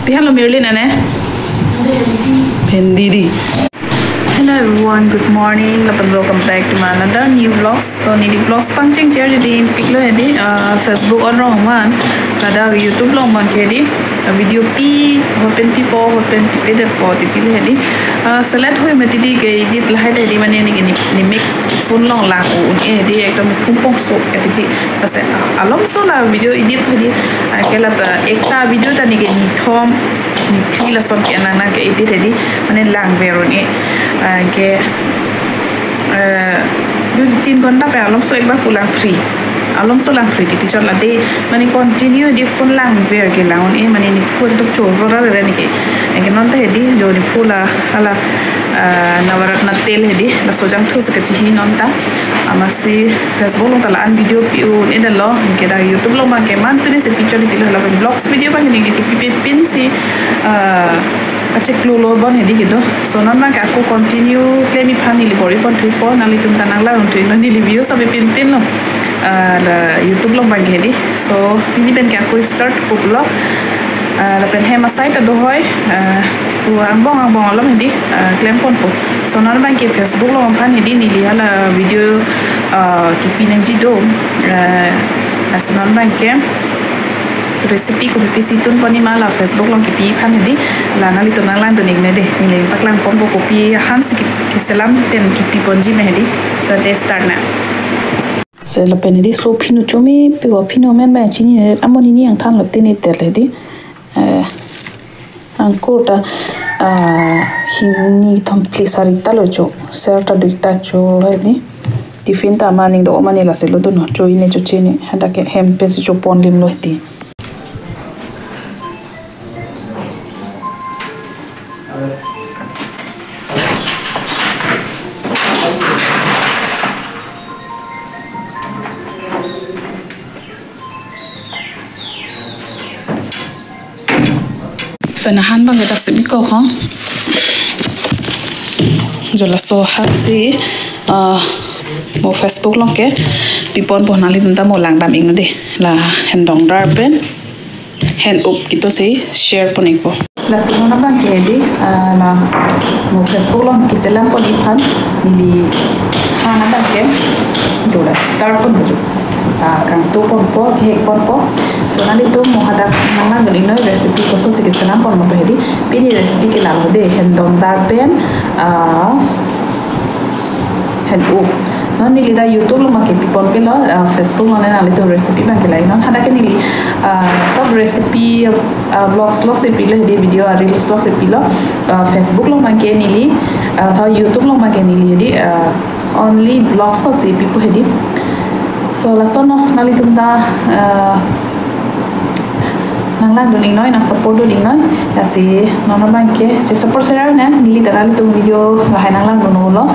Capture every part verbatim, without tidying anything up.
Hello, Mirlin, ane? Bhendi di. Hello everyone, good morning. Lapen welcome back to my another new vlogs. So, neli vlogs pangcheng cher di piklo hedi, ah, Facebook on rong man, kada YouTube along abang ke di, ah, video pi, hopen pipo, hopen pipe detpo titi le hedi. Ah, selet hui mati di ke edit lahai hedi, mane neli ke ni, ni mic phone along lang un-e hedi, ekdom phone pongso titi. Pas, ah, alomso la video edit hedi, ah, ke la ta ekta video ta neli ke nithom, niphli lason ke nang nang ke edit hedi, mane langver un-e, ah, ke, eh, dui tin ghonta pen alomso ekbar pu langphri. Alomso langphri titi chot la de, mane continue di phone langver ke lang un-e, mane ni phone to choro ra re neli ke. Anke non ta hedi jo ni phone la hala, ah, Navaratna tel hedi, laso jangthu si kachihi non ta. Amatsi Facebook along ta la-an video pi un-e detlo, anke dak YouTube along abang ke man tuni si picture titi lo, lapen vlogs video abang ke neli ke pipe pin si, ah, achiklo lo bon hedi kedo. So non abang ke ako continue klemji aphan neli bor-i pon thupo, nanglitum ta nang lang un thunon, neli views ave pin pin lo. Ah, la YouTube along abang ke hedi. So pini pen ke ako start po pulo. Ah, lapen hem asai ta do hoi. Ah, pu angbong angbong alom hedi, ah, klem ponpo. So non abang ke Facebook along aphan hedi neli hala video, ah, kipi nangji do. Ah, lasi non abang ke recipe kopi pisi tun ponji ma la Facebook along kipi aphan hedi, la nanglitum nang langdun iknon de, neli paklang ponpo kopi aphan si ki, keselam pen kipi ponji ma hedi. Tonte start nang. Se lapen hedi so phinu chomepi ko, phinu amen abang chinine, amo nini angthan lo tini tel hedi. Eh, angkur ta, ah, hini thom phli sari ta lo cho, ser ta dui ta cho lo hedi. Tiffin ta ma ning do ma neli lasi lo dun cho, ini cho chini, hadak ke hem pen si cho pon lim lo hedi. Pen ahan abang ke dak simi kok ho. Jo laso ahan si, ah, mo Facebook along ke pi ponpo, nanglitum ta mo langdam iknon de. La hendong dar pen hen up kito si share pon ikpo. Lasi non abang ke hedi, ah, la mo Facebook along keselam ponji aphan neli han abang ke do la start ponpo. Ah, kangtung ponpo, kehek ponpo. So nanglitum mo hadak nang langdun iknon recipe koson si keselam ponpo hedi. Pini recipe ke la lo de, hendong dar pen, ah, hen up. Non neli ta YouTube along abang ke pi ponpe lo, ah, Facebook along nanglitum recipe abang ke lahai. Non hadak ke neli, ah, sob recipe, ah, vlogs vlogs si pilo hedi, video, ah, reels vlogs si pilo, ah, Facebook along abang ke neli, ah, tho YouTube along abang ke neli hedi, ah, only vlogs si pipo hedi. So lason non nanglitum ta, ah, nang langdun iknon, nang support dun iknon. Lasi non abang ke che support share nang, neli ta nanglitum video lahai nang langdun lo.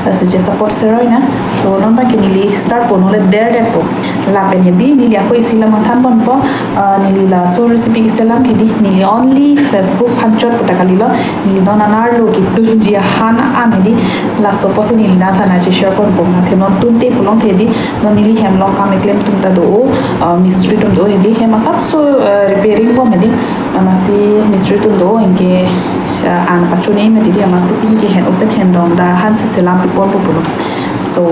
Lasi che support share nang. So non abang ke neli start ponlo, le der detpo. Lapen hedi neli ako isi alam nangthan ponpo, ah, neli laso recipe keselam ke hedi neli only Facebook aphan chot pu ta kalilo, neli non anerlo kedunji ahan an hedi. Laso apotsi neli nangthan ache share ponpo, athe non tunte pulote hedi non neli hem along kam keklem atum ta do, ah, mistri atum do hedi, hem asapso, ah, repairing bom hedi. Amatsi mistri atum do, anke, ah, an pachun-e mati di, amatsi pini ke hen up pen hendong dar ahan si selam pi ponpo pulo. So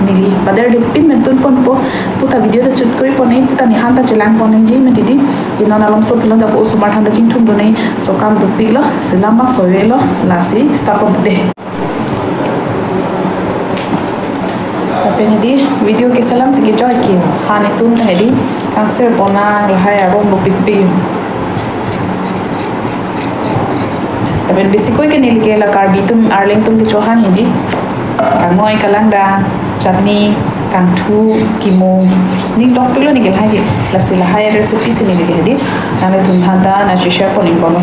neli pader di pin men tun ponpo, puta video ta shoot kori pon-e, puta ne han ta chelang pon-eji mati di. Ke non alomso aphi along ta ko osomar than ta chingthum dun-e, so kam dopik lo, selam bangso avelo, lasi start ponpo de. Lapen hedi video keselam si kejoi ke han itum ta hedi kangser pon nang lahai arum bo pikpik. Lapen besi koi ke neli ke la Karbi atum, Arleng atum kecho han hedi. Kangoi, kalangdang, chutney, kangthu, kimung, ning dok pilo neli ke lahai ke. Lasi lahai recipe si neli ke hedi nanglitum aphan ta nang share pon ikpo lo.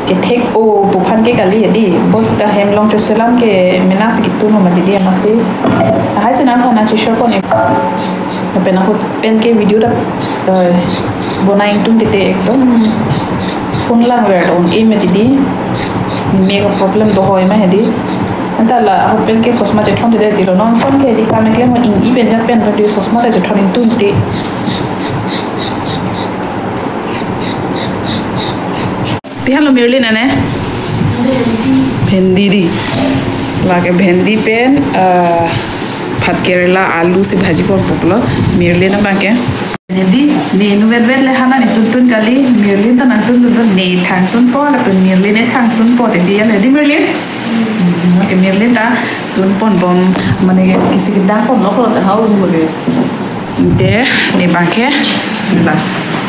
Kethek-o pu aphan ke kali hedi, bos ta hem along cho selam ke mena si kitun mati di, amatsi lahai si nangthan nang share pon ik. Lapen ahut pen ke video ta, eh, bonai ingtun tete ekdom phone langver un-e mati di. Mic problem do hoi ma hedi. Anta la ahut pen ke sosma chethon tete tilo, non son ke hedi kam keklem ing-i pen ja pen video sosma ta chethon ingtun te. Pi halo Mirlin ane? Bhendi di. Lake bhendi pen, ah, bhat kerela alu si bhaji ponpo pulo. Mirlin abangke. Bhendi, ne inutvet vet le hana ne tuntun kali, Mirlin ta nangtuntun, ne thangtunpo, lapen Mirlin ne thangtunpo, te dia le di Mirlin. Hmm, oke, Mirlin ta tunponbom, mane kisi kedang ponloklo ta hau, oke. Te, ne abangke, la.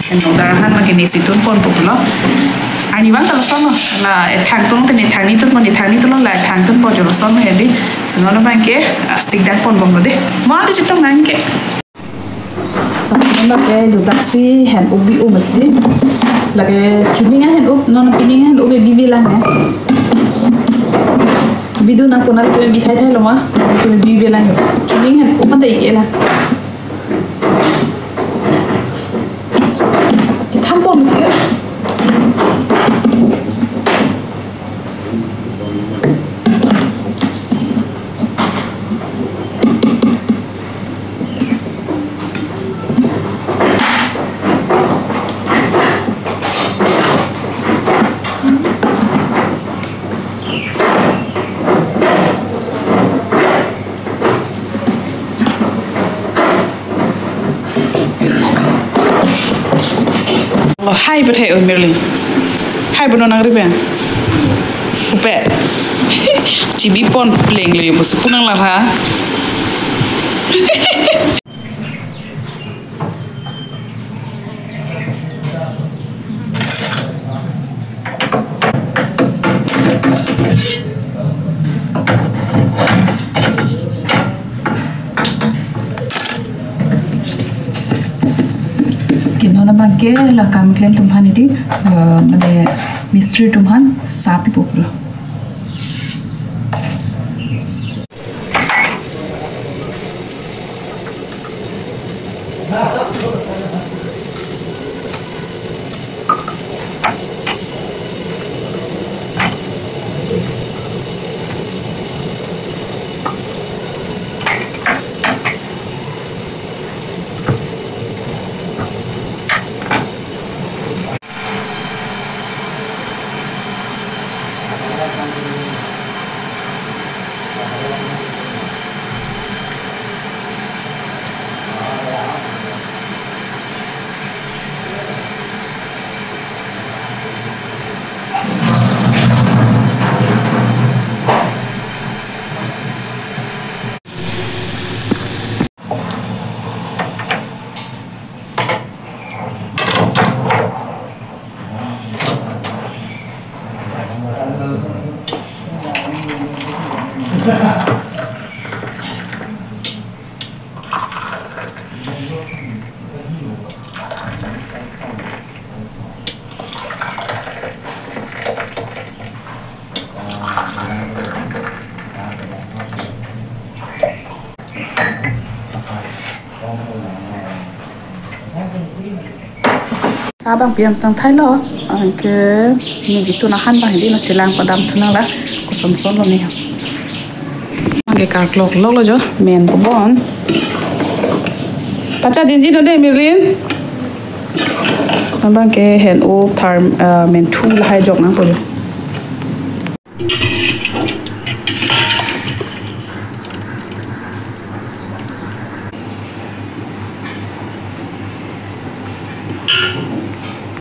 Eno dar ahan abangke ne si tunponpo pulo. Arnivang ta lason lo. La, e thangtung te ne thangni tunpo, ne thangni tunlo, la, e thangtunpo jo lason lo ya di. Sino lo abangke, ah, stick dang ponbomlo de. Mo adi chetong nangke. Lake dudaksi hen-up bi-um mati. Lake chuning ahen-up, non pining ahen-up bibi lang ya. Bidu nang konat ke bi thai thai lo ma, ke bibi lang yo. Chuning ahen-up anta ik-e lang. Thanpo mati. Oh, hai pathai o Mirlin. Hai bono nang riben. Upe. Chibi pon pleng le yo pusi pu nang la ha. Kinona abangke la kam klem atum aphan edi, eh, mane mistri atum aphan sa pipo pulo. Sa abang pi-an tang thailo, anke ne ketun ahan abang hedi nangchelang padam thu nang la, koson son lo ne ha. Anke karklok lok lo jo, men ko bon. Pacha jinji do de Mirlin. Abangke hen-up thar, eh, menthu lahai jok nangpo jo.